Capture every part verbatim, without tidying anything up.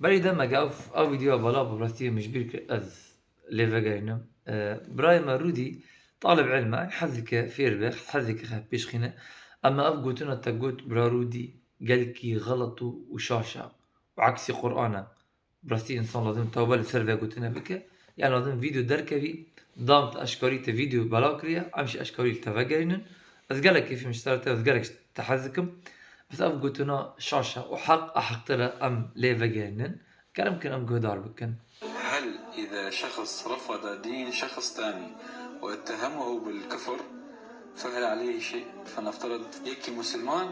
Berî demeke ev, ev vîdeoya bala bû, rastî min ji bîr kir ez lê vegerînim. E, birayê me Rûdî talib ilm e, hez dike fêr be, hez dike xwe pêş xîne. Ema ev gotina te got bira Rûdî gelkî xelet û, û şaş e û eksî Qur'an e. Bi rastî însan lazim tewbe li ser vê gotine bike. Yan lazim vîdeo derkevî, dam te eşkarî te vîdeo bela kiriye, em jî eşkarî li te vegerînin. Ez gelek kêfim ji te re tê, ez gelek ji te hez dikim. Bes ev gotina şaş e û heq a heqtir e em lê vegerînin. Kerem kin em guhdar bikin. هل إذا شخص رفض دين شخص تاني واتهمه بالكفر فهل عليه شيء؟ فنفترض yekî musulman,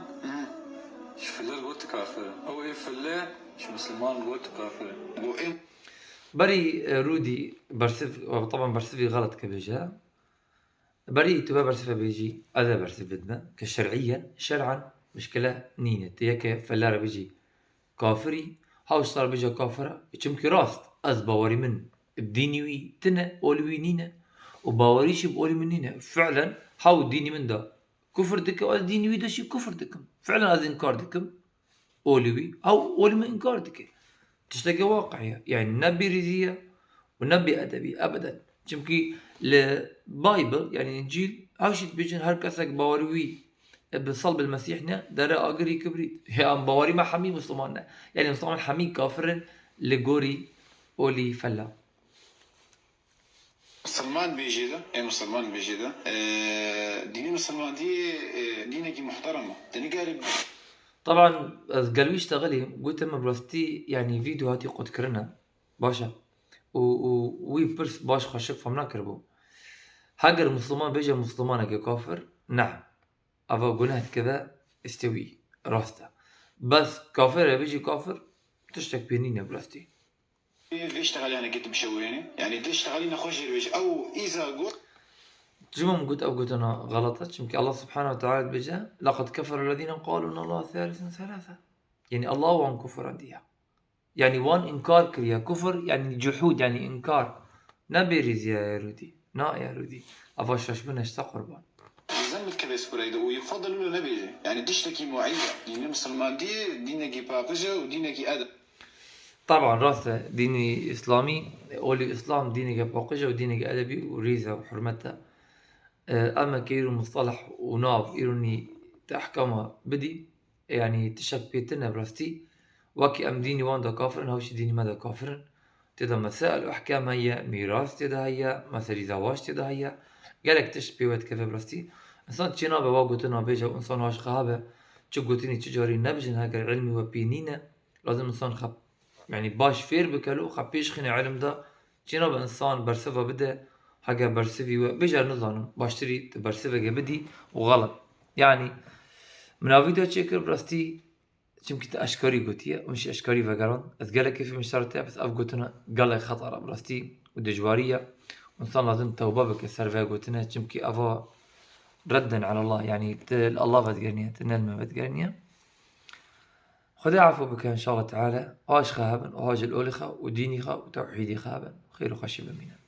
ji file got kafir. Ew ê file ji musulman got kafir. Got ê Berî, e, Rûdî bersiv, taban bersivî xelet ke bêje. Berî tu ve bersive bêjî, ez ê bersiv bidime ke şer'iyen, şer'an mişkile nîne. Tu yeke fellare bijî kafirî, haw ji te re bêje kafir e. Çimkî rast, ez bawerî min bi dînî wî tine, olî wî nîne. Û bawerî jî bi olî min nîne. Fi'len, haw dînî min de kufir dike, ez dînî wî de jî kufir dikim. Fi'len ez înkar dikim olî wî. Haw olî min înkar dike. Tiştekî waqi'î ye. Yani ne bêrîzî ye û ne bêedebî. Ebeden. Çimkî li Bible, yani Încîl, her şî dibêjin her kesek bawerî wî e, bi salb el Mesîh ne, dere agirî kibrît. Ya em bawerî me hemî Musliman ne. Yani Musliman hemî kafir in li gorî olî fella. Musulman bêjê de, ê musulman bêjê de, e, dînê musulmandiyê, e, dînekî muhterem e. Te nikarî Taban ez gel wî ştexilî, gote min bi rastî, yani vîdeo hatî qutkirine. Baş e. Û, û wî pirs baş xweşik fam nekiribû. Heger Musliman bêje Muslimaneke kafir, ne. Eva guneh dikeve, işte wî. Rast e. Bes kafir e bêjî kafir, tiştek pê nîne bi rastî. Vê ştexelî yanekê tu bişewirênî. Yani tu ştexelî nexweş jê dibêjî. Ew îza got. Ji min got ev gotina xelet e. Çimkî Allah Subhanahu ve Teala dibêje, "Laqad kefere lezîne qalû innallaha sâlisu selâse." Yani Allah wan kufirandiye. Yani wan înkar kiriye. Kufir yani cuhûd yani înkar. Ne bêrîziye ye Rûdî. Na ye Rûdî. Eva şaşbine ji te qurban. Zemmit kevê skureyde û yufaddilu nebêje. Yani tiştekî muîd e. Dînê misilmandiyê dînekî paqij e û dînekî edeb. Taban rast e. Dînî îslamî, olî îslam dîneke paqij e û dîneke edebî û rîz e û hurmet e. E, em eke îro mustaleh û nav, îro nî te ehkama bidî, yani tiştek pê tine bi rastî. Wekî em dînî wan de kafir in, hewşî dînî me de kafir in. Tê de mesail û ehkam heye, mîras tê de heye, meselî zewac tê de heye. Gelek tişt pê we dikeve bi rastî. Însan çê nabe wa gotina bêje û însan wa ji xwe habe, çi gotinî çi carî nebijin heger ilmî we pê nîne. Lazim însan xwe, yani baş fêr bike lo, xwe pêş xîne ilim de. Çênabe însan bersiva bide, hege bersivî we bêje nizanim, baştirî tu bersiveke bidî û xelet. Yani min a vîdeo çêkir bi rastî, çimkî tu eşkarî gotiye, min jî eşkarî vegerand. Ez gelek kêfim ji te re tê, bes ev gotina gelek xetar e bi rastî û dijwarî ye. Însan lazim tewbe bike ser vê gotine, çimkî eva redden ala Allah, yani tu li Allah vedigeriye, tu ne li me vedigeriye. Xwedê efû bike înşallah teala, a ji xwe hebin, a ji olî xwe û dînî xwe û tewhîdî xwe hebin. Xêr û xweşî bimînin.